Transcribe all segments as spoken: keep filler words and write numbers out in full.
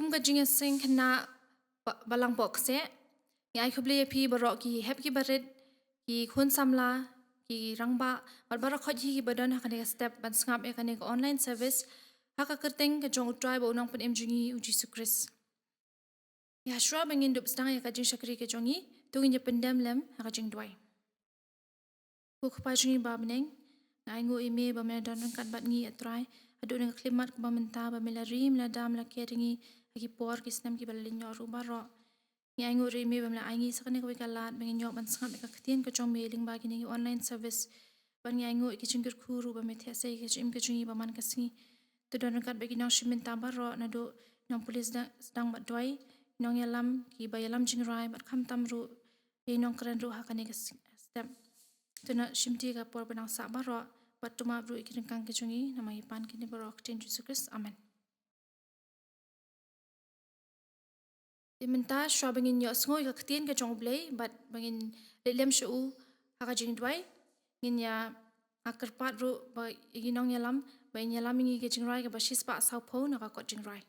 Kum ka jingïaseng khynnah ba-, balang pohkseh, ngi ai khublei ïa phi baroh ki hep ki barit, ki khun samla, ki rangbah, bad baroh khoit hi ki ba don ha kane ka step ban sngap ïa kane ka online service, ha ka kyrteng ka jong U Trai bad U Nongpynim jong ngi U Jisu Khrist. Ïa shuwa ba ngin dup sdang ïa ka jingshakri ka jong ngi, to ngin ïa pyndem lem ha ka jingduwai. Ko Kpa jong ngi ba ha bneng, nga ainguh ïa me ba me la don ryngkat bad ngi, A Trai, haduh na ka khyllipmat kaba mynta, ba me la ri, me la dam, me la ker ïa ngi ha ki por ki snem kiba la leit noh ruh baroh. Ngi ainguh ruh ïa me ba me la ai ngi sa kane kawei ka lad ba ngin ïoh ban sngap ïa ka ktien ka jong me lyngba kine ki online service. Bad ngi ainguh ïa ki jingkyrkhu ruh ba me thiah sa ïa ka jingim ka jong ngi ba man ka sngi. To don ryngkat bad ki nongshim bynta baroh, naduh nongpule sdang, sdang bad duwai, nongïalam, kiba ïalam jingrai, bad khamtam ruh ïa i nongkren ruh ha kane ka s-, step. To nang shimti ka por ba nang sah baroh, bad to map ruh ïa ki ryngkang ki jong ngi, namar ngi pan kine baroh ha ka kyrteng Jisu Khrist. Amen. Te mynta shuwa ba ngin ïohsngew ïa ka ktien ka jong U Blei, bad ba ngin leit lem sha u ha ka jingduwai, ngin ïa, ah, kyrpad ruh ba ïa ki nongïalam ba ngin ïalam ïa ngi ka jingrai kaba shispah sawphew na ka kot jingrai.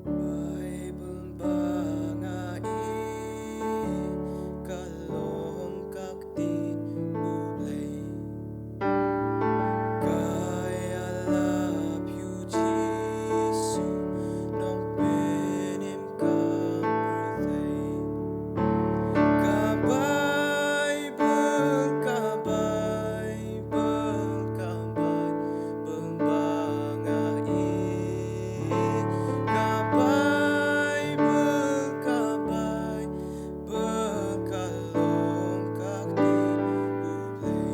Baibl ba nga ïohi ka long ka ktien U Blei. Ka ïalap ïa u Jisu, Nongpynim ka pyrthei. Ka Baibl, ka Baibl, ka Baibl ba nga ïohi. Ka Baibl, ka Baibl ba ka long ka ktien U Blei.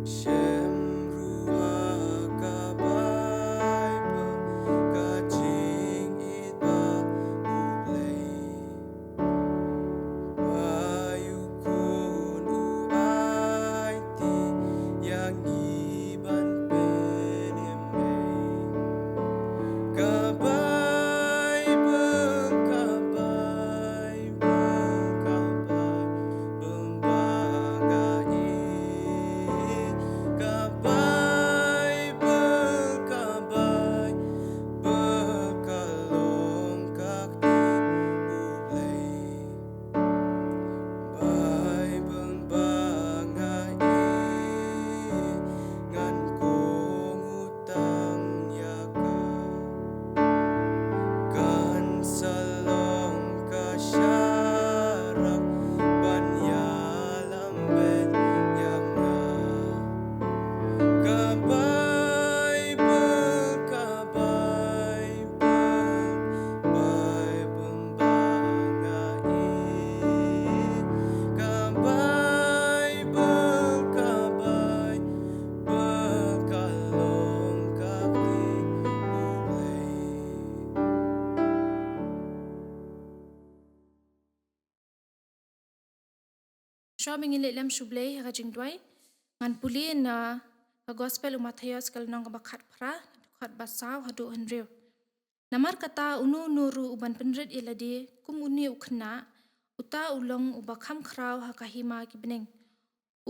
Shem ruh ha ka Baibl ka jingïeit ba U Blei. Ba ïa u Khun u aiti ïa ngi ban pynim ei. Ka Baibl, ka Baibl, ka Baibl ba nga ïohi. Ka Baibl, ka Baibl ba ka long ka ktien U Blei. Baibl ba nga ïohi, ngan kohnguh tang ïa ka. Kan sa long ka sharak ban ïalam beit ïa nga. Ka Baibl, ka Baibl, Baibl ba nga ïohi. Ka Baibl, ka Baibl ba ka long ka ktien U Blei. Shuwa ba ngin leit lem sha U Blei ha ka jingduwai, ngan pule na ka Gospel u Mathaios ka lynnong kaba khatphra, dkhot ba saw haduh hynriew. Namar kata, uno uno ruh uban pynrit ïa lade kum une u khynnah, uta u long uba kham khraw ha ka hima ki bneng.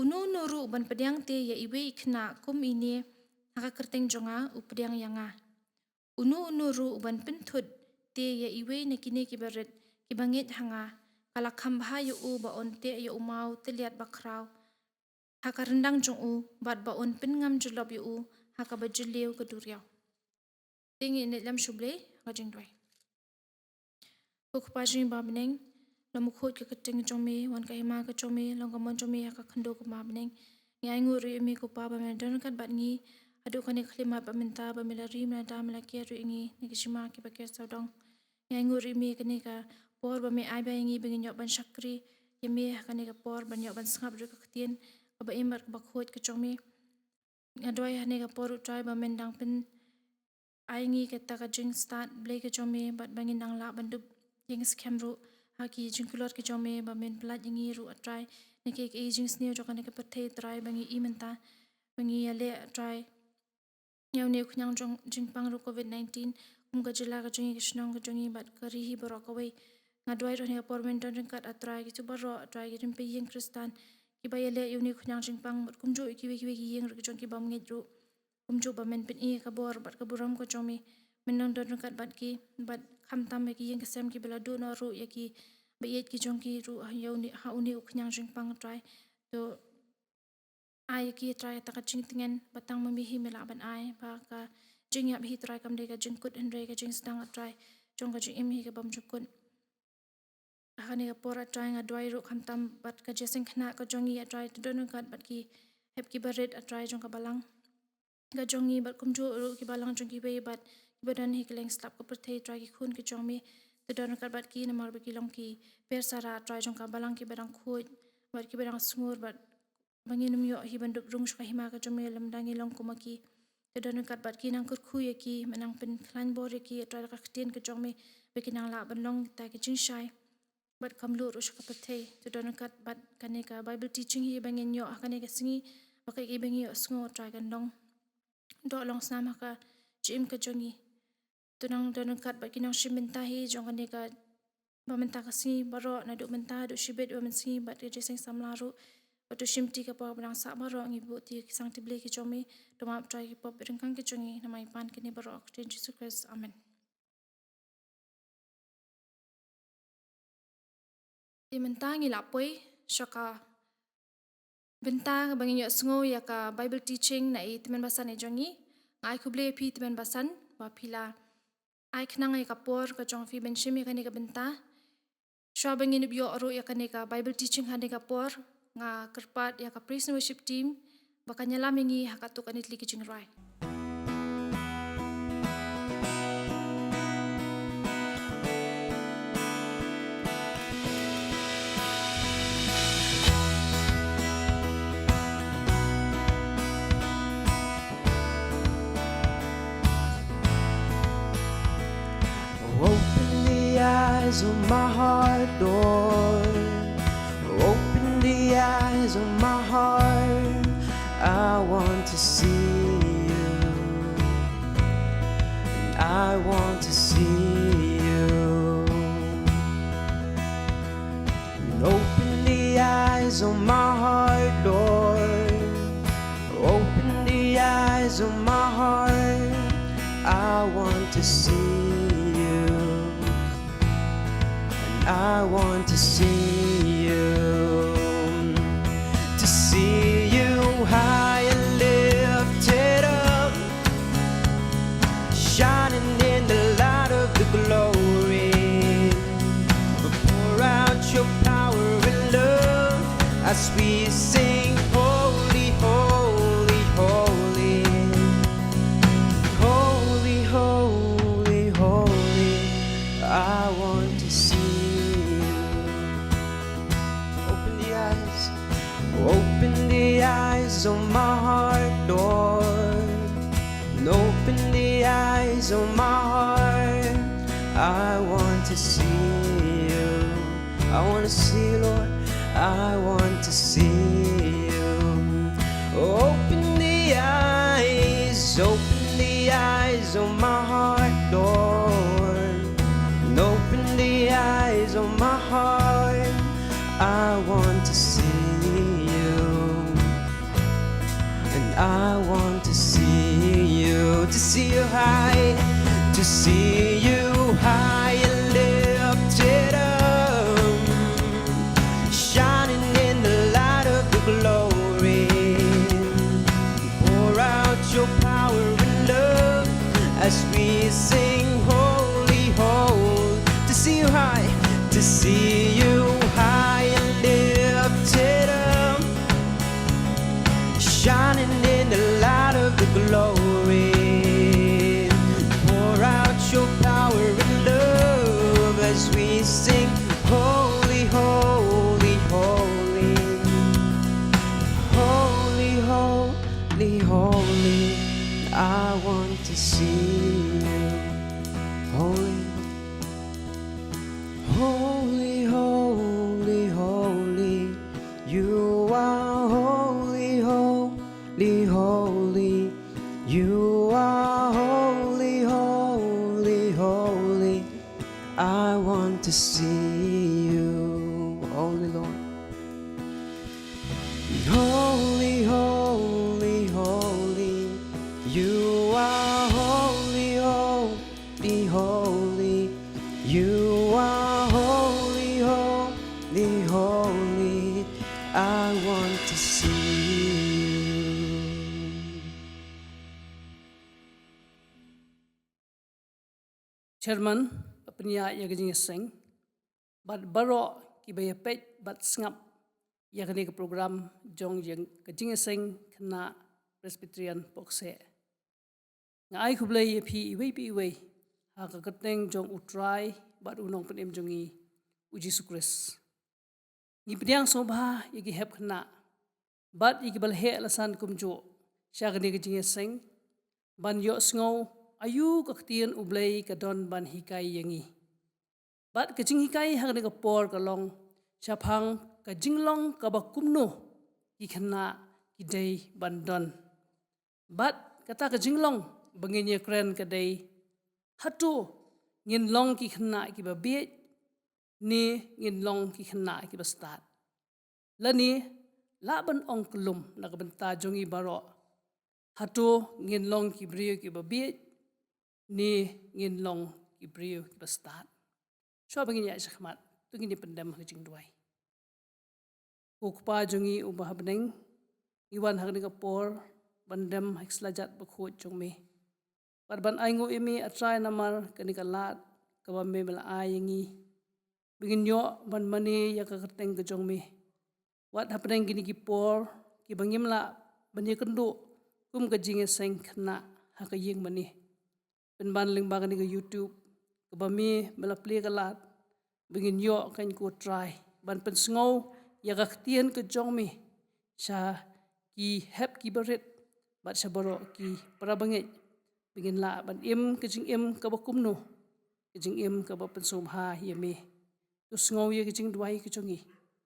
Uno uno ruh uban pdiang te ïa iwei i khynnah kum ine ha ka kyrteng jong nga, u pdiang ïa nga. Uno uno ruh uban pynthut te ïa iwei na kine kiba rit, kiba ngeit ha nga, ka la kham bha ïa u ba un teh ïa u maw tylliat bakhraw ha ka ryndang jong u, bad ba un pynngam jyllop ïa u ha kaba jylliew ka duriaw. Te ngin leit lem sha U Blei ha ka jingduwai. Ko Kpa jong ngi ba ha bneng, lym khuid ka kyrteng jong me, wan ka hima ka jong me, long ka mon jong me ha ka khyndew kumba ha bneng. Ngi ainguh ruh ïa me ko Kpa ba me la don ryngkat bad ngi haduh kane ka khyllipmat ba mynta, ba me la ri, me la dam, me la ker ruh ïa ngi na ki jingma kiba ker sawdong. Ngi ainguh ruh ïa me kane ka por ba me ai ba ïa ngi ba ngin ïoh ban shakri ïa me ha kane ka por, ban ïoh ban sngap ruh ka ktien kaba im bad kaba khuid ka jong me. Nga duwai ha kane ka por ruh Trai ba men dang pyn ai ngi kata ka jingstad Blei ka jong me, bad ba ngin nang lah ban dup ïeng skhem ruh ha ki jingkular ki jong me, ba men pyllait ïa ngi ruh, A Trai, na kiei kiei ki jingsniew jong kane ka pyrthei, Trai, ba ngi i mynta, ba ngi ïaleh, A Trai, ïa une u khñiang jong jingpang ruh covid nineteen kum ka jylla ka jong ngi, ka shnong ka jong ngi, bad ka ri hi baroh kawei. Nga duwai ruh ha kane ka por men don ryngkat, A Trai, kito baroh, A Trai, ki rympei ïing Khristan, kiba ïaleh ïa une u khñiang jingpang, bad kumjuh ïa kiwei kiwei ki ïing ruh ki jong ki bym ngeit ruh. Kumjuh ba men pyni ïa ka bor bad ka burom ka jong me. Men nang don ryngkat bad ki, bad khamtam ïa ki ïing ki sem kiba la duh noh ruh ïa kiba ïeit ki jong ki ruh ha une, ha une u khñiang jingpang, Trai. To ai ïa ki, Trai, kata ka jingtngen ba tang ma me hi me lah ban ai, ba ka jingïap hi, Trai, kam dei ka jingkut hynrei ka jingsdang, Trai, jong ka jingim hi ka bymjukut. Ha kane ka por, Trai, nga duwai ruh khamtam bad ka jingïaseng khynnah ka jong ngi, Trai, to don ryngkat bad ki hep kiba rit, Trai, jong ka balang ka jong ngi, bad kumjuh ruh ki balang jong kiwei bad kiba don ha kylleng slap ka pyrthei, Trai, ki khun ki jong me. To don ryngkat bad ki namar ba ki long ki persara, Trai, jong ka balang, kiba dang khuid bad kiba dang sngur, bad ba ngin ym ïoh hi ban dup rung sha ka hima ka jong me lymda ngi long kum ma ki. To don ryngkat bad ki, nang kyrkhu ïa ki, men nang pynkhlaiñ bor ïa ki, Trai, da ka ktien ka jong me, ba kin nang lah ban long kita ki jingshai bad kumjuh ruh sha ka pyrthei. To don ryngkat bad kane ka Bible teaching hi ba ngin ïoh ha kane ka sngi, ba kaei kaei ba ngin ïohsngew, Trai, kan long doh long snam ha ka jingim ka jong ngi. To nang don ryngkat bad ki nongshim bynta hi jong kane kaba mynta ka sngi baroh, naduh mynta haduh shibit ba mynsngi, bad ka jingïaseng samla ruh. Bad to shimti ka por ba dang sah baroh, ngi buh ïa ki sangti Blei ki jong me. To map, Trai, ki pop ryngkang ki jong ngi, namar ngi pan kine baroh ha ka kyrteng Jisu Khrist. Amen. Te mynta ngi la poi sha ka bynta ba ngin ïohsngew ïa ka Bible teaching na i tymmen basan i jong ngi. Nga ai khublei ïa phi tymmen basan ba phi la ai khnang ïa ka por ka jong phi ban shim ïa kane ka bynta. Shuwa ba ngin ïoh ruh ïa kane ka Bible teaching ha kane ka por, nga kyrpad ïa ka praise and worship team ba kan ïalam ïa ngi ha katto katne tylli ki jingrwai. Open the eyes of my heart, Lord. Open the eyes of my heart. I want to see you. I want to see you. And open the eyes of my heart, Lord. Open the eyes of my heart. I want to see you. And I want to see you. To see you high and lifted up, shining in the light of the glory. Pour out your power and love as we sing, "Holy, holy, holy. Holy, holy, holy. I want to see you." Open the eyes, open the eyes of my heart, Lord. And open the eyes of my heart. I want to see you. I want to see you, Lord. I want to see you. Open the eyes, open the eyes of my heart, Lord. And open the eyes of my heart. I want to see you. And I want to see you, to see you high, to see you high and lifted up, shining in the light of the glory. Pour out your power and love as we sing, "Holy, holy." To see you high, to see you high and lifted up, shining in the light of the glory. Pour out your power and love as we sing, "Holy, holy, holy. Holy, holy, holy. I want to see you." Holy, holy, holy, holy. You are holy, holy, holy. Chairman, ba pynïaid ïa ka jingïaseng, bad baroh kiba ïa peit bad sngap ïa kane ka program jong ïa ka jingïaseng khynnah Presbyterian Pohkseh. Nga ai khublei ïa phi iwei pa iwei ha ka kyrteng jong U Trai bad U Nongpynim jong ngi, U Jisu Khrist. Ngi pdiang sngewbha ïa ki hep khynnah bad ïa kiba la heh la san kumjuh sha kane ka jingïaseng, ban ïohsngew aïu ka ktien U Blei ka don ban hikai ïa ngi. Bad ka jinghikai ha kane ka por ka long shaphang ka jinglong kaba kumno ki khynnah ki dei ban don. Bad kata ka jinglong ba ngin ïakren ka dei, hato ngin long ki khynnah kiba bieit, ne ngin long ki khynnah kiba stad? Lane lah ban ong kyllum na ka bynta jong ngi baroh, hato ngin long ki briew kiba bieit, ne ngin long ki briew kiba stad? Shuwa ba ngin ïaid shakhmat, to ngin ïa pyndem ha ka jingduwai. Ko Kpa jong ngi uba ha bneng, ngi wan ha kane ka por ban dem ha ki slajat bakhuid jong me, bad ban ainguh ïa me, A Trai, namar kane ka lad kaba me la ai ïa ngi, ba ngin ïoh ban mane ïa ka kyrteng ka jong me. Wat hapdeng kine ki por kiba ngim lah ban ïakynduh kum ka jingïaseng khynnah ha ka ïing mane, pynban lyngba kane ka YouTube, kaba me, me la plie ka lad, ba ngin ïoh kan, ko Trai, ban pynsngew ïa ka ktien ka jong me sha ki hep kiba rit bad sha baroh ki para bangeit, ba ngin lah ban im ka jingim kaba kumno, ka jingim kaba pynsngewbha ïa me. To sngew ïa ka jingduwai ka jong ngi.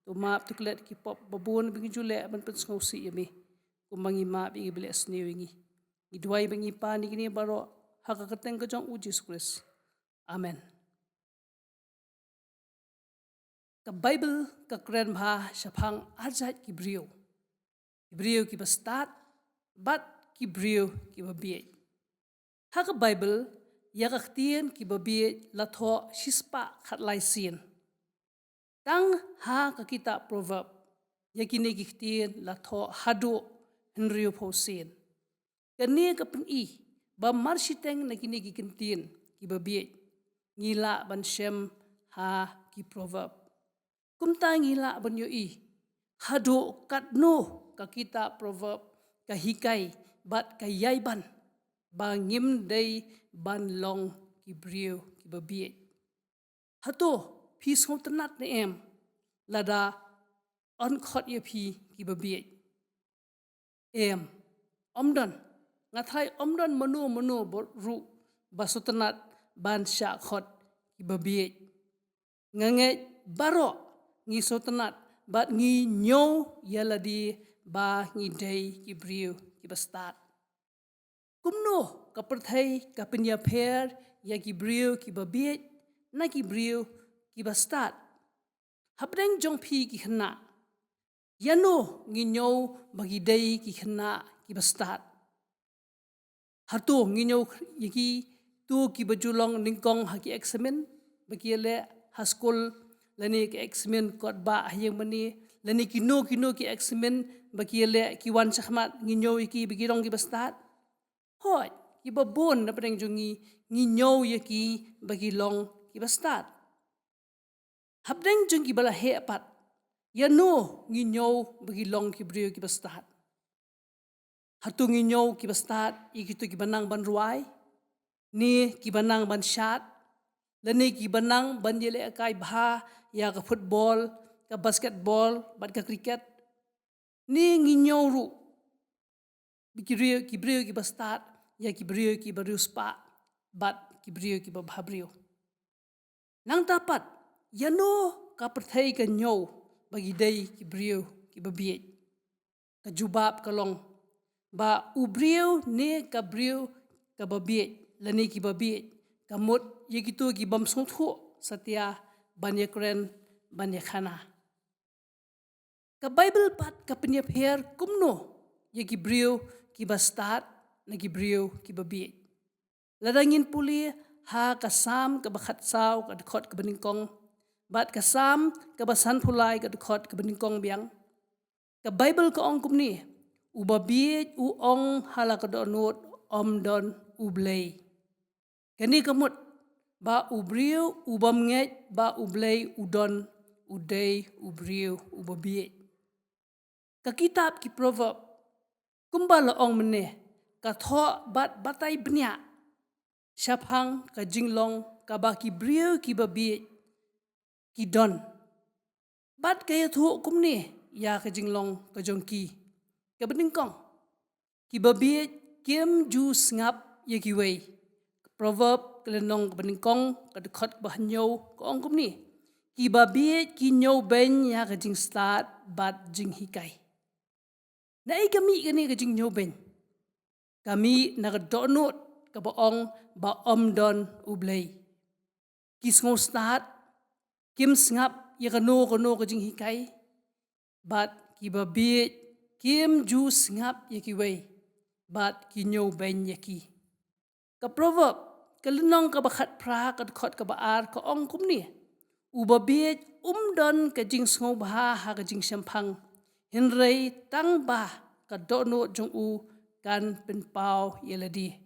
To map, to klet ki pop ba bun ba ngi ju leh ban pynsngewsih ïa me, kumba ngi map ïa kiba leh sniew ïa ngi. Ngi duwai ba ngi pan ïa kine baroh ha ka kyrteng ka jong U Jisu Khrist. Amen. Ka Baibl ka kren bha shaphang arjait ki briew, ki briew kiba stad bad ki briew kiba bieit. Ha ka Baibl, ïa ka ktien kiba bieit la thoh shispah khatlai sien. Tang ha ka kitab Proverb, ïa kine ki ktien la thoh haduh hynriewphew sien. Kane ka pyni ba marshiteng na kine ki kyntien kiba bieit, ngi lah ban shem ha ki Proverb. Kumta ngi lah ban ïohi haduh katno ka kitab Proverb ka hikai bad ka ïai ban ba ngim dei ban long ki briew kiba bieit. Hato phi sngewtynnat ne em lada yn khot ïa phi kiba bieit? Em, ym don. Nga tharai ym don mano mano ruh ba sngewtynnat ban shah khot kiba bieit. Nga ngeit baroh ngi sngewtynnat bad ngi ñiew ïa lade ba ngi dei ki briew kiba stad. Kumno ka pyrthei ka pynïapher ïa ki briew kiba bieit na ki briew kiba stad? Hapdeng jong phi ki khynnah, ïano ngi ñiew ba ki dei ki khynnah kiba stad? Hato ngi ñiew ïa kito kiba ju long nyngkong ha ki eksamin ba ki ïaleh ha skul, lane ki eksamin kot ba ha ïing mane, lane kino kino ki eksamin ba ki ïaleh, ki wan shakhmat, ngi ñiew ïa ki ba ki long kiba stad? Hooid, kiba bun na pdeng jong ngi, ngi ñiew ïa ki ba ki long kiba stad. Hapdeng jong kiba la heh pat, ïano ngi ñiew ba ki long ki briew kiba stad? Hato ngi ñiew kiba stad ïa kito kiba nang ban rwai, ne kiba nang ban shad, lane kiba nang ban ïalehkai bha ïa ka football, ka basketball bad ka cricket? Ne ngi ñiew ruh ki briew, ki briew kiba stad ïa ki briew kiba riewspah bad ki briew kiba bhabriew? Nangta pat, ïano ka pyrthei ka ñiew ba ki dei ki briew kiba bieit? Ka jubab ka long ba u briew ne ka briew kaba bieit lane kiba bieit ka mut ïa kito ki bym sngewthuh satia ban ïakren, ban ïakhana. Ka Baibl pat ka pynïapher kumno ïa ki briew kiba stad na ki briew kiba bieit? Lada ngin pule ha ka Salm kaba khatsaw ka dkhot kaba nyngkong bad ka Salm kaba sanphew lai ka dkhot kaba nyngkong biang, ka Baibl ka ong kumne: "Uba bieit u ong ha la ka dohnud, 'Ym don U Blei.'" Kane ka mut ba u briew u bym ngeit ba U Blei u don, u dei u briew u babieit. Ka kitab ki Proverb, kumba la ong mynne, ka thoh bad batai bniah shaphang ka jinglong kaba ki briew ki babieit ki don. Bad ka ïathuh kumne ïa ka jinglong ka jong ki. Kaba nyngkong, ki babieit kim ju sngap ïa kiwei. Proverb ka lynnong kaba nyngkong, ka dkhot kaba hynñiew, ka ong kumne: Ki babieit ki ñiewbeiñ ïa ka jingstad bad jinghikai. Naei ka mih kane ka jingñiewbeiñ? Ka mih na ka dohnud kaba ong ba ym don U Blei. Ki sngewstad, kim sngap ïa kano kano ka jinghikai. Bad ki babieit kim ju sngap ïa kiwei, bad ki ñiewbeiñ ïa ki. Ka Proverb ka lynnong kaba khatphra, ka dkhot kaba ar, ka ong kumne: U babieit um don ka jingsngewbha ha ka jingshemphang, hynrei tang ba ka dohnud jong u kan pynpaw ïa lade.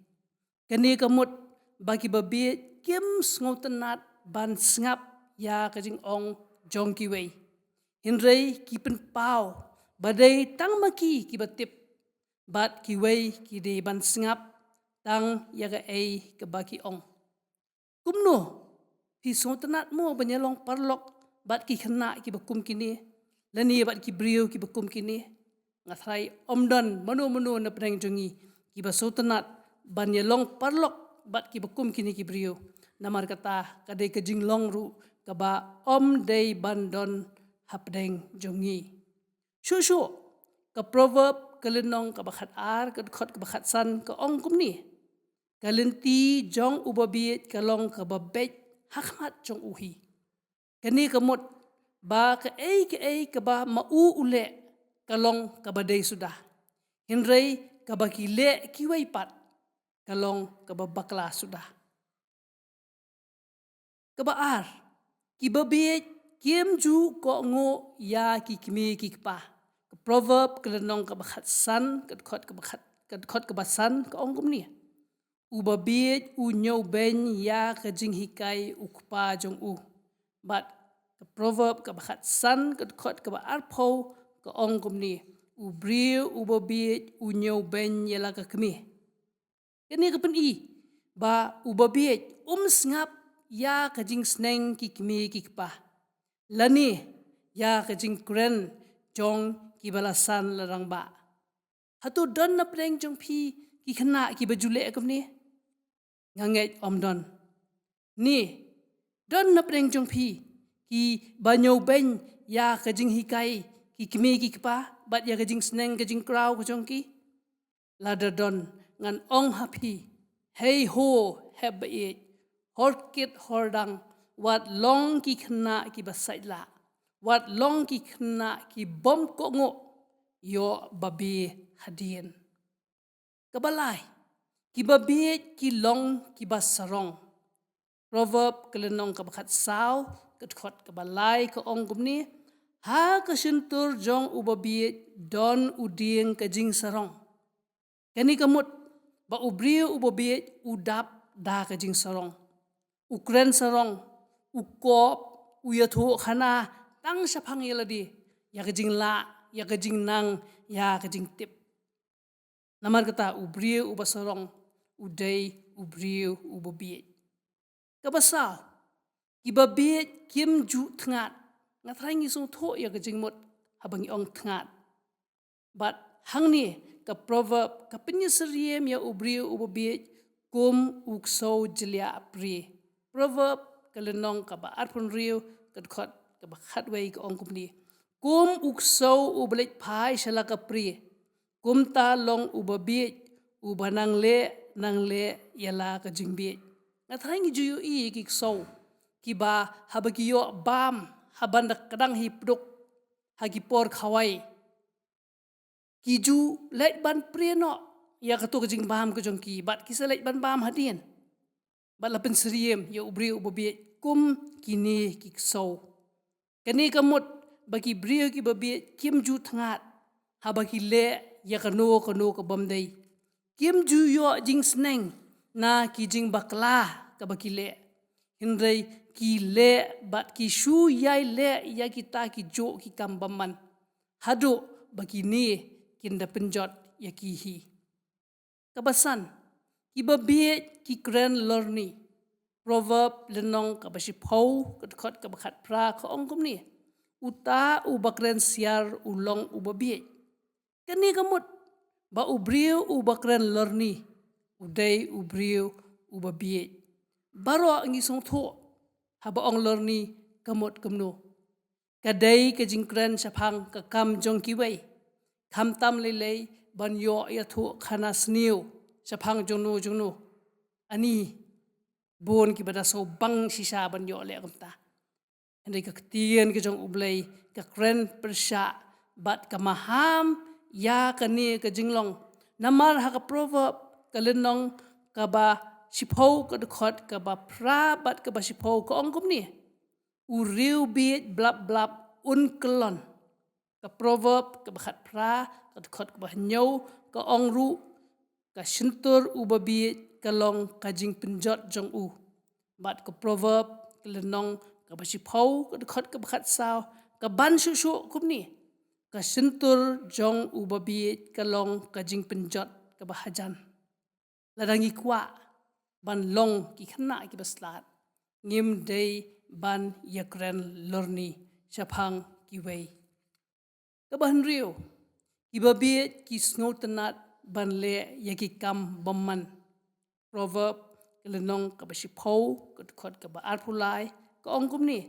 Kane ka mut ba ki babieit kim sngewtynnat ban sngap ïa ka jingong jong kiwei, hynrei ki pynpaw ba dei tang ma ki kiba tip, bad kiwei ki dei ban sngap tang ïa kaei kaba ki ong. Kumno, phi sngewtynnat mo ban ïalong paralok bad ki khynnah kiba kum kine, lane bad ki briew kiba kum kine? Nga tharai ym don mano mano na pdeng jong ngi kiba sngewtynnat ban ïalong paralok bad kiba kum kine ki briew. Namar kata ka dei ka jinglong ruh kaba ym dei ban don hapdeng jong ngi. Shuh shuh, ka Proverb ka lynnong kaba khatar, ka dkhot kaba khatsan, ka ong kumne: Ka lynti jong u babieit ka long kaba beit ha khmat jong u hi. Kane ka mut ba kaei kaei kaba ma u u leh ka long kaba dei suda, hynrei kaba ki leh kiwei pat ka long kaba bakla suda. Kaba ar, ki babieit kim ju kohnguh ïa ki kmie ki kpa. Ka Proverb ka lynnong kaba khatsan, ka dkhot kaba khat, ka dkhot kaba san, ka ong kumne: U babieit u ñiewbeiñ ïa ka jinghikai u kpa jong u. Bad ka Proverb kaba khatsan, ka dkhot kaba arphew, ka ong kumne: U briew u babieit u ñiewbeiñ ïa la ka kmie. Kane ka pyni ba u babieit um sngap ïa ka jingsneng ki kmie ki kpa, lane ïa ka jingkren jong kiba la san la rangbah. Hato don na pdeng jong phi ki khynnah kiba ju leh kumne? Nga ngeit ym don. Ne don na pdeng jong phi kiba ñiewbeiñ ïa ka jinghikai ki kmie ki kpa bad ïa ka jingsneng ka jingkraw ka jong ki? Lada don, ngan ong ha phi: Hei ho, hep ba ïeit, hor kit hor dang, wat long ki khynnah kiba sait lah, wat long ki khynnah ki bym kohnguh, ïoh babe hadien. Kaba lai, ki babieit ki long kiba sarong. Proverb ka lynnong kaba khatsaw, ka dkhot kaba lai, ka ong kumne: Ha ka shyntur jong u babieit don u dieng ka jingsarong. Kane ka mut ba u briew u babieit u dap da ka jingsarong. U kren sarong, u kop, u ïathuh khana tang shaphang ïa lade, ïa ka jinglah, ïa ka jingnang, ïa ka jingtip. Namar kata u briew uba sarong u dei u briew u babieit. Kaba saw, ki babieit kim ju thngat. Nga tharai ngi sngewthuh ïa ka jingmut haba ngi ong thngat. Bad hangne ka Proverb ka pynïasyriem ïa u briew u babieit kum u ksew jliah prie. Proverb ka lynnong kaba arphew hynriew, ka dkhot kaba khatwei, ka ong kumne: Kum u ksew uba leit phai sha la ka prie, kumta long u babieit uba nang leh nang leh ïa la ka jingbieit. Nga tharai ngi ju ïohi ïa ki ksew kiba haba ki ïoh bam ha ban da ka dang hi pduk ha ki por khawai, ki ju leit ban prie noh ïa kato ka jingbam ka jong ki, bad ki sa leit ban bam hadien. Bad la pynsyriem ïa u briew u babieit kum kine ki ksew. Kane ka mut ba ki briew ki babieit kim ju thngat haba ki leh ïa kano kano ka bym dei. Kim ju ïoh jingsneng na ki jingbakla kaba ki leh. Hynrei ki leh bad ki shu ïai leh ïa kita ki juh ki kam bymman, haduh ba kine kin da pynjot ïa ki hi. Kaba san, kiba bieit ki kren lorni. Proverb lynnong kaba shiphew, ka dkhot kaba khatphra ka ong kumne: Uta uba kren siar u long uba bieit. Kane ka mut ba u briew uba kren lorni u dei u briew uba bieit. Baroh ngi sngewthuh haba ong lorni ka mut kumno. Ka dei ka jingkren shaphang ka kam jong kiwei, khamtam lei lei ban ïoh ïathuh khana sniew shaphang jongno jongno. Ani, bun kiba da sngewbang shisha ban ïoh leh kumta. Hynrei ka ktien ka jong U Blei ka kren pyrshah bad ka maham ïa kane ka jinglong. Namar ha ka Proverb ka lynnong kaba shiphew, ka dkhot kaba phra bad kaba shiphew ka ong kumne: U riew bieit blap blap un kyllon. Ka Proverb kaba khatphra, ka dkhot kaba hynñiew ka ong ruh: Ka shyntur uba bieit ka long ka jingpynjot jong u. Bad ka Proverb ka lynnong kaba shiphew, ka dkhot kaba khatsaw ka ban shuh shuh kumne: Ka shyntur jong uba bieit ka long ka jingpynjot kaba hajan. Lada ngi kwah ban long ki khynnah kiba stad, ngim dei ban ïakren lorni shaphang kiwei. Kaba hynriew, kiba bieit ki sngewtynnat ban leh ïa ki kam bymman. Proverb ka lynnong kaba shiphew, ka dkhot kaba arphew lai ka ong kumne: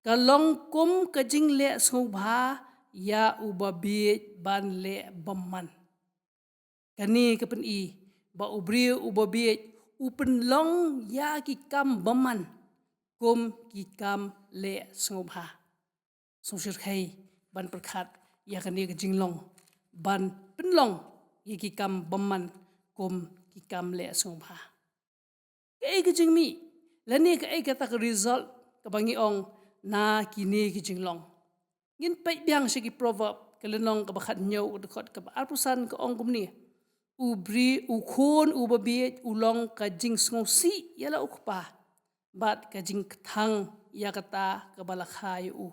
Ka long kum ka jingleh sngewbha ïa uba bieit ban leh bymman. Kane ka pyni ba u briew uba bieit u pynlong ïa ki kam bymman kum ki kam leh sngewbha. Sngewsyrkhei ban pyrkhat ïa kane ka jinglong ban pynlong ïa ki kam bymman kum ki kam leh sngewbha. Kaei ka jingmih lane kaei kata ka result kaba ngi ong na kine ki jinglong? Ngin peit biang sha ki Proverb ka lynnong kaba khathynñiew, ka dkhot kaba arphew san ka ong kumne: U bri, u khun uba bieit u long ka jingsngewsih ïa la u kpa, bad ka jingkthang ïa kata kaba la kha ïa u.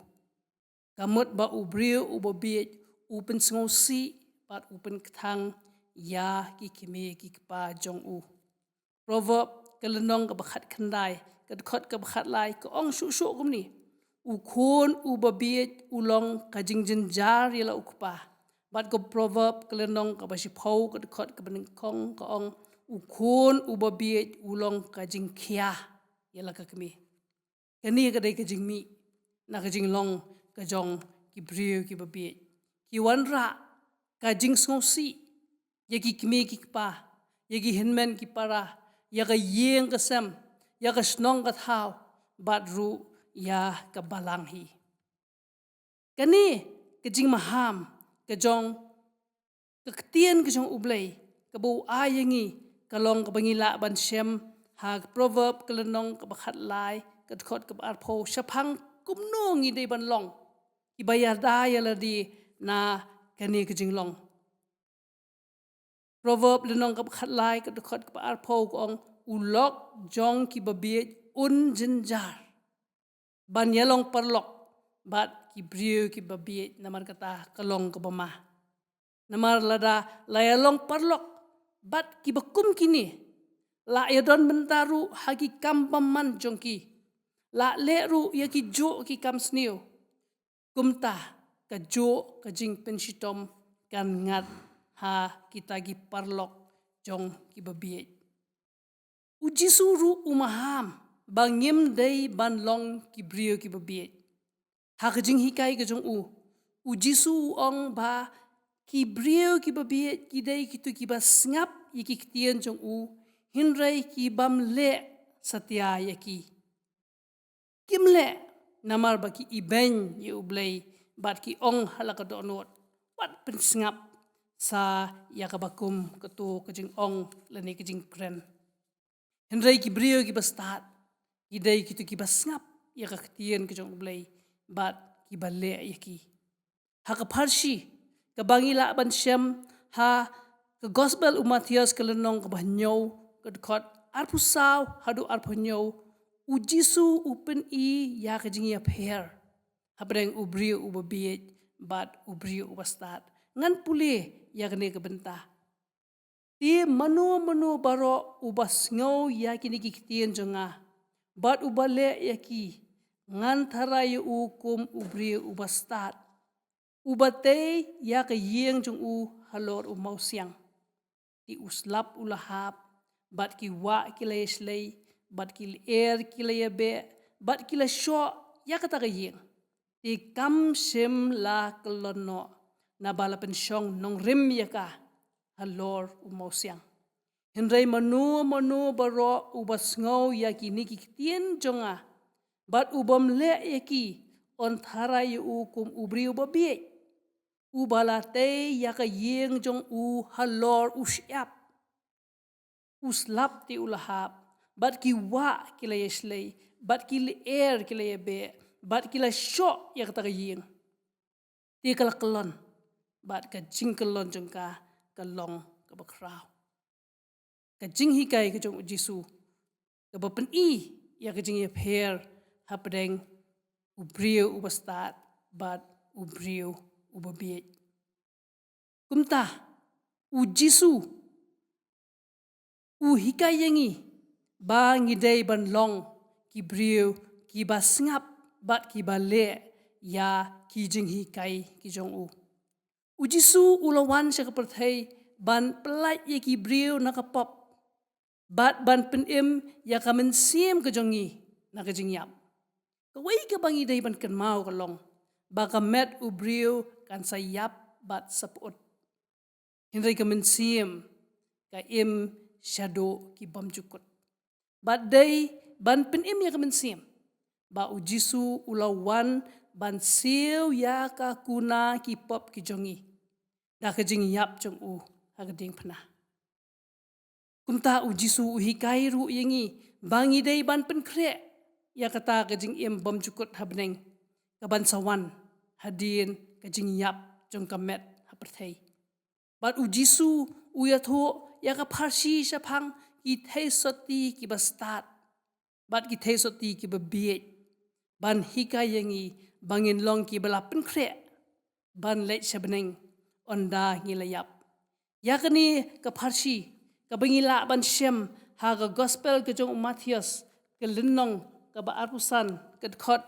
Ka mut ba u briew uba bieit u pynsngewsih bad u pynkthang ïa ki kmie ki kpa jong u. Proverb ka lynnong kaba khatkhyndai, ka dkhot kaba khatlai ka ong shuh shuh kumne: U khun uba bieit u long ka jingjynjar ïa la u kpa. Bad ka Proverb ka lynnong kaba shiphew, ka dkhot kaba nyngkong ka ong: U khun uba bieit u long ka jingkhia ïa la ka kmie. Kane ka dei ka jingmih na ka jinglong ka jong ki briew kiba bieit. Ki wanrah ka jingsngewsih ïa ki kmie ki kpa, ïa ki hynmen ki para, ïa ka ïing ka sem, ïa ka shnong ka thaw, bad ruh ïa ka balang hi. Kane ka jingmaham ka jong ka ktien ka jong U Blei kaba u ai ïa ngi ka long kaba ngi lah ban shem ha ka Proverb ka lynnong kaba khatlai, ka dkhot kaba arphew, shaphang kumno ngi dei ban long kiba ïada ïa lade na kane ka jinglong. Proverb lynnong kaba khatlai, ka dkhot kaba arphew ka ong: U lok jong kiba bieit un jynjar ban ïalong paralok bad ki briew kiba bieit, namar kata ka long kaba ma. Namar lada la ïalong paralok bad kiba kum kine, la ïadon bynta ruh ha ki kam bymman jong ki, la leh ruh ïa ki juh ki kam sniew. Kumta ka juh ka jingpynshitom kan ngat ha kita ki paralok jong kiba bieit. U Jisu ruh u maham ba ngim dei ban long ki briew kiba bieit. Ha ka jinghikai ka jong u, u Jisu u ong ba ki briew kiba bieit ki dei kito kiba sngap ïa ki ktien jong u, hynrei ki bym leh satia ïa ki. Kim leh namar ba ki ibeiñ ïa U Blei bad ki ong ha la ka dohnud: Wat pynsngap sa ïa kaba kum kato ka jingong lane ka jingkren. Hynrei ki briew kiba stad ki dei kito kiba sngap ïa ka ktien ka jong U Blei bad kiba leh ïa ki. Ha ka pharshi kaba ngi lah ban shem ha ka Gospel u Mathaios ka lynnong kaba hynñiew, ka dkhot arphew saw haduh arphew hynñiew, U Jisu u pyni ïa ka jingïapher hapdeng u briew uba bieit bad u briew uba stad. Ngan pule ïa kane ka bynta. Te mano mano baroh uba sngew ïa kine ki ktien jong nga bad uba leh ïa ki, ngan tharai ïa u kum u briew uba stad, uba tei ïa ka ïing jong u halor u mawsiang. Te u slap u la hap, bad ki wah ki la ïashlei, bad ki lyer ki la ïabeh, bad ki la shoh ïa kata ka ïing. Te kam shym la kyllon noh, naba la pynshong nongrim ïa ka halor u mawsiang. Hynrei mano mano baroh uba sngew ïa kine ki ktien jong nga bad u bym leh ïa ki, yn tharai ïa u kum u briew uba bieit, uba la tei ïa ka ïing jong u halor u shyiap. U slap te u la hap, bad ki wah ki la ïashlei, bad ki lyer ki la ïabeh, bad ki la shoh ïa kata ka ïing. Te ka la kyllon, bad ka jingkyllon jong ka ka long kaba khraw. Ka jinghikai ka jong u Jisu kaba pyni ïa ka jingïapher hapdeng u briew uba stad bad u briew uba bieit. Kumta u Jisu u hikai ïa ngi ba ngi dei ban long ki briew kiba sngap bad kiba leh ïa ki jinghikai ki jong u. U Jisu u la wan sha ka pyrthei ban pyllait ïa ki briew na ka pop, bad ban pynim ïa ka mynsiem ka jong ngi na ka jingïap. Kawei kaba ngi dei ban kynmaw ka long ba ka met u briew kan sa ïap bad sa pyut, hynrei ka mynsiem ka im shaduh ki bymjukut. Bad dei ban pynim ïa ka mynsiem ba u Jisu u la wan ban siew ïa ka kuna ki pop ki jong ngi da ka jingïap jong u ha ka diengphna. Kumta u Jisu u hikai ruh ïa ngi ba ngi dei ban pynkhreh ïa kata ka jingim bymjukut ha bneng, kaban sa wan hadien ka jingïap jong ka met ha pyrthei. Bad u Jisu u ïathuh ïa ka pharshi shaphang ki theisotti kiba stad bad ki theisotti kiba bieit, ban hikai ïa ngi ba ngin long kiba la pynkhreh ban leit sha bneng ynda ngi la ïap. Ïa kane ka pharshi kaba ngi lah ban shem ha ka gospel ka jong u Mathaios, ka lynnong kaba arphew san, ka dkhot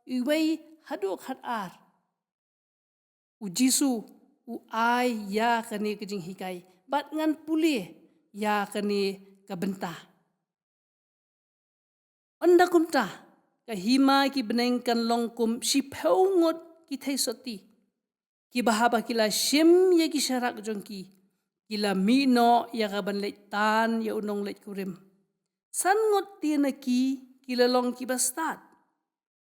uwei haduh khatar. U Jisu u ai ïa kane ka jinghikai, bad ngan pule ïa kane ka bynta. Ynda kumta, ka hima ki bneng kan long kum shiphew ngut ki theisotti, kiba haba ki la shim ïa ki sharak jong ki, ki la mih noh ïa kaban leit tan ïa u nongleit kurim. San ngut te na ki ki la long kiba stad,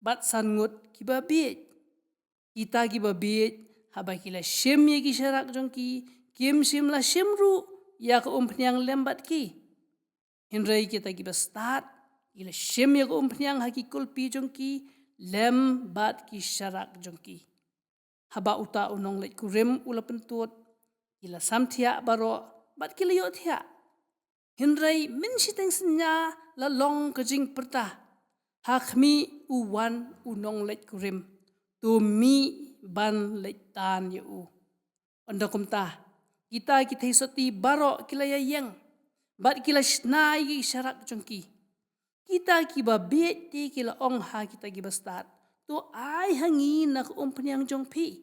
bad san ngut kiba bieit. Kita kiba bieit, haba ki la shim ïa ki sharak jong ki, kim shym la shim ruh ïa ka umphniang lem bad ki. Hynrei kita kiba stad, ki la shim ïa ka umphniang ha ki kulpi jong ki lem bad ki sharak jong ki. Haba uta u nongleit kurim u la pyntud, ki la samthiah baroh bad ki la ïohthiah. Hynrei mynshiteng synñia la long ka jingpyrta, ha khmih u wan u nongleit kurim, to mih ban leit tan ïa u. Ynda kumta, kita ki theisotti baroh ki la ïaïeng bad ki la shna ïa ki sharak jong ki. Kita kiba bieit te ki la ong ha kita kiba stad, to ai ha ngi na ka umphniang jong phi,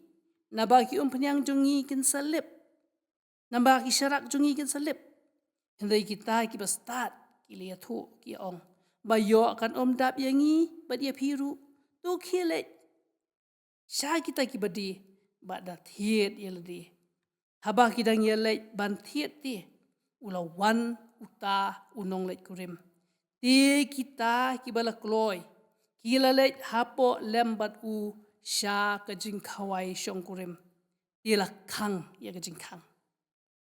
naba ki umphniang jong ngi kin sa lip, naba ki sharak jong ngi kin sa lip. Hynrei kita kiba stad ki la ïathuh, ki ong, ba ïoh kan ym dap ïa ngi bad ïa phi ruh. To khie leit sha kita kiba die bad da thied ïa lade. Haba ki dang ïaleit ban thied te, u la wan uta u nongleit kurim. Te kita kiba la kloi, ki la leit hapoh lem bad u sha ka jingkhawai shongkurim. Te la khang ïa ka jingkhang.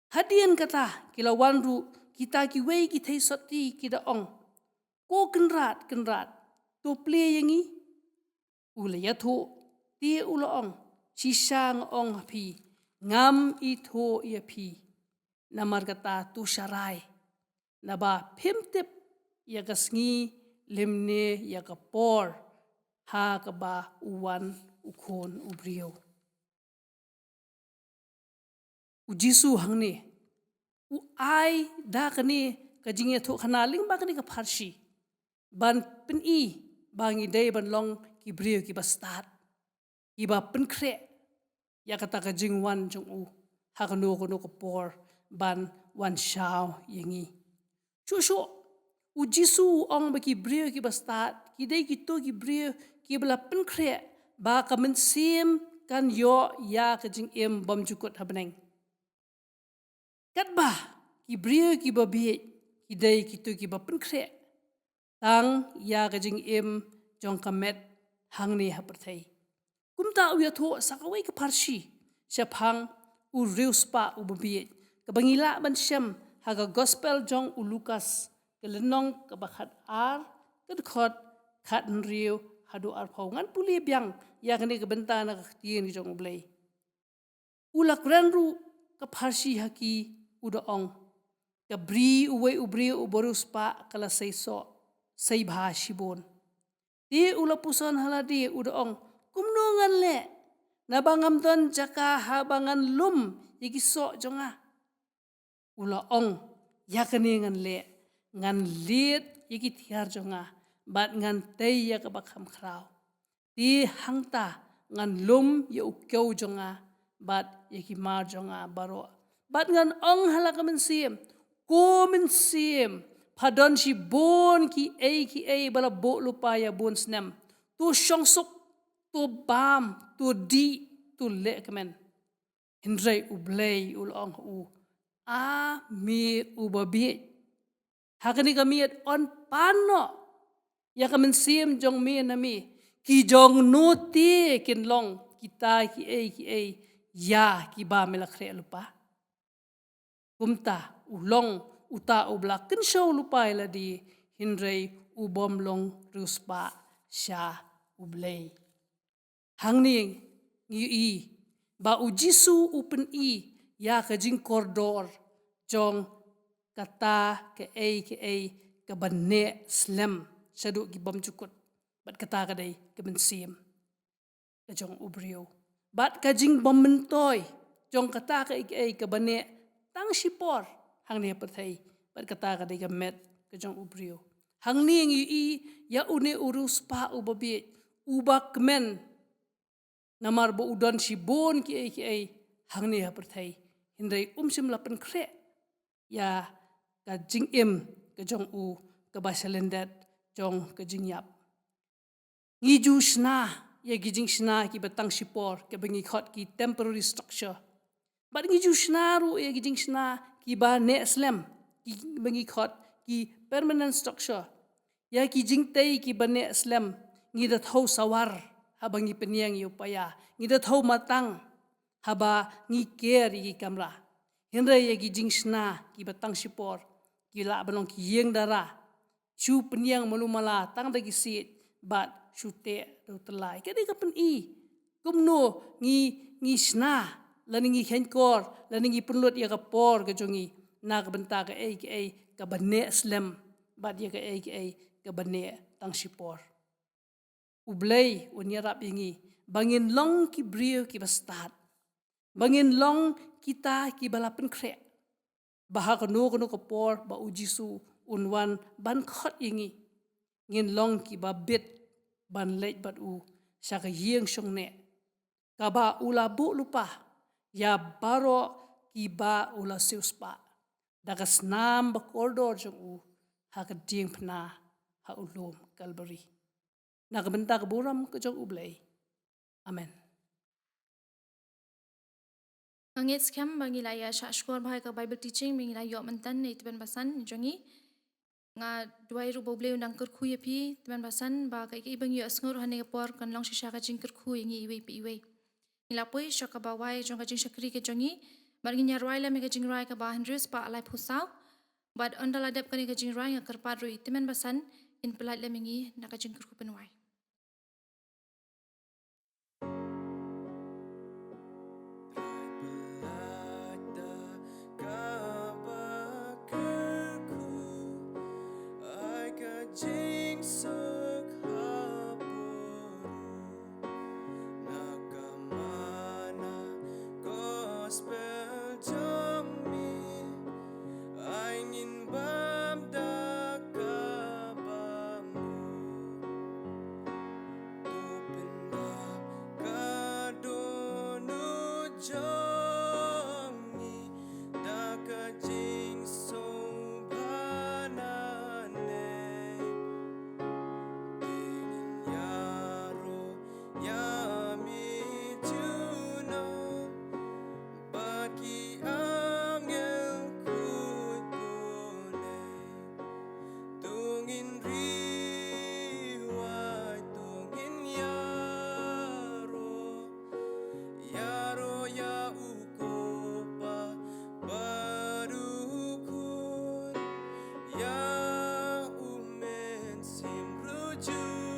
Hadien kata ki la wan ruh kita kiwei ki theisotti, ki da ong, ko Kynrad, Kynrad, to plie ïa ngi. U la ïathuh, te u la ong, shisha nga ong ha phi, ngam ithuh ïa phi. Namar kata to sharai, naba phim tip ïa ka sngi lymne ïa ka por ha kaba u wan u Khun u briew. U Jisu hangne u ai da kane ka jingïathuhkhana lyngba kane ka pharshi ban pyni ba ngi dei ban long ki briew kiba stad, kiba pynkhreh ïa kata ka jingwan jong u ha kano kano ka por ban wan shaw ïa ngi. Shuh shuh, u Jisu u ong ba ki briew kiba stad ki dei kito ki briew kiba la pynkhreh ba ka mynsiem kan ïoh ïa ka jingim bymjukut ha bneng. Katba ki briew kiba bieit ki dei kito kiba pynkhreh tang ïa ka jingim jong ka met hangne ha pyrthei. Kumta u ïathuh sa kawei ka pharshi shaphang u riewspah uba bieit, kaba ngi lah ban shem ha ka gospel jong u Lukas, ka lynnong kaba khatar, ka dkhot khathynriew haduh arphew. Ngan pule biang ïa kane ka bynta na ka ktien jong U Blei. U la kren ruh ka pharshi ha ki, u da ong, ka bri uwei u briew uba riewspah ka la sei soh, sei bha shibun. Te u la puson ha lade, u da ong, kumno ngan leh, naba ngam don jaka haba ngan lum ïa ki soh jong nga? U la ong, ïa kane ngan leh, ngan lied ïa ki thiar jong nga bad ngan tei ïa kaba kham khraw. Te hangta ngan lum ïa u kew jong nga bad ïa ki mar jong nga baroh, bad ngan ong ha la ka mynsiem, ko mynsiem, pha don shibun kiei kiei ba la buh lypa ïa bun snem. To shongsuk, to bam, to dih, to leh kmen. Hynrei U Blei u la ong ha u, a me uba bieit, ha kane ka miet yn pan noh ïa ka mynsiem jong me na me. Ki jong no te kin long kita kiei kiei ïa kiba me la khreh lypa? Kumta u long uta uba la kynshew lypa ïa lade, hynrei u bym long riewspah sha U Blei. Hangne ngi ïohi ba U Jisu u pyni ïa ka jingkordor jong kata kaei kaei kaba neh slem shaduh ki bymjukut, bad kata ka dei ka mynsiem ka jong u briew, bad ka jingbym myntoi jong kata kaei kaei kaba neh tang shipor hangne ha pyrthei, bad kata ka dei ka met ka jong u briew. Hangne ngi ïohi ïa une u riewspah uba bieit, uba kmen, namar ba u don shibun kiei kiei hangne ha pyrthei, hynrei um shym la pynkhreh ïa ka jingim ka jong u kaba shalyndet jong ka jingïap. Ngi ju shna ïa ki jingshna kiba tang shipor, kiba ngi khot ki temporary structure. Bad ngi ju shna ruh ïa ki jingshna kiba neh slem, kiba ngi khot ki permanent structure. Ïa ki jingtei kiba neh slem ngi da thew sawar haba ngi pynïeng ïa u paia, ngi da thew matang haba ngi ker ïa ki kamra. Hynrei ïa ki jingshna kiba tang shipor, ki lah ban long ki ïing dara, shu pynïeng malu mala tang da ki siej bad shu teh da u tyllai. Ka dei ka pyni kumno ngi, ngi shna, lane ngi kheiñkor, lane ngi pynlut ïa ka por ka jong ngi na ka bynta kaei kaei kaba neh slem bad ïa kaei kaei kaba neh tang shipor. U Blei un ïarap ïa ngi ba ngin long ki briew kiba stad, ba ngin long kita kiba la pynkhreh, ba ha kano kano ka por ba U Jisu un wan ban khot ïa ngi, ngin long kiba bit ban leit bad u sha ka ïing shongneh, kaba u la buh lypa ïa baroh kiba u la siewspah da ka snam ba kordor jong u ha ka diengphna ha u lum Kalbari. Na ka bynta ka burom ka jong U Blei. Amen. Nga ngeit skhem ba ngi la ïa shah shkor bha ïa ka Bible teaching, ba ngi la ïoh mynta na i tymmen basan jong ngi. Nga duwai ruh ba U Blei un nang kyrkhu ïa phi tymmen basan, ba kaei kaei ba ngi ïohsngew ruh ha kane ka por kan long shisha ka jingkyrkhu ïa ngi iwei pa iwei. Ngi la poi sha kaba wai jong ka jingshakri ka jong ngi, bad ngin ïa rwai lem ïa ka jingrwai kaba hynriew spah laiphew saw. Bad ynda la dep kane ka jingrwai nga kyrpad ruh i tymmen basan in pyllait lem ïa ngi na ka jingkyrkhu pynwai. jong ngi da ka jingsngewbha nangne. Dei ngin ïaroh ïa me junom bad ki angel khuid bun. To ngin ri wai, to ngin ïaroh, ïaroh ïa u Kpa bad u Khun, ïa u Mynsiem junom.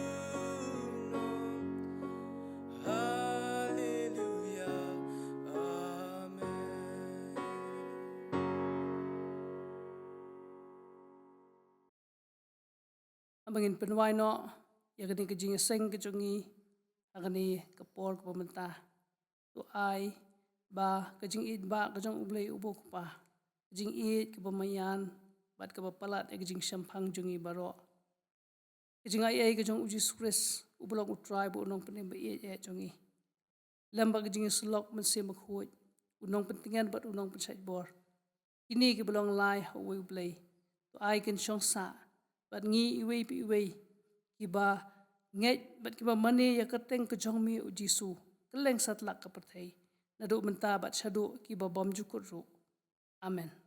Haleluia. Amen. Haba ngin pynwai noh ïa kane ka jingïaseng ka jong ngi ha kane ka por kaba mynta, to ai ba ka jingïeit ba ka jong U Blei uba U Kpa, ka jingïeit kaba maïan bad kaba palat ïa ka jingshemphang jong ngi baroh. Ka jingai ei ka jong U Jisu Khrist uba long U Trai bad U Nongpynim ba ïeit eh jong ngi, lem bad ka jingïasyllok Mynsiem Bakhuid, U Nongpyntngen bad U Nongpynshait bor, kine kiba long lai ha uwei U Blei, to ai kin shong sah bad ngi iwei pa iwei kiba ngeit bad kiba mane ïa ka kyrteng ka jong me, U Jisu, kylleng satlak ka pyrthei, naduh mynta bad shaduh kiba bymjukut ruh. Amen.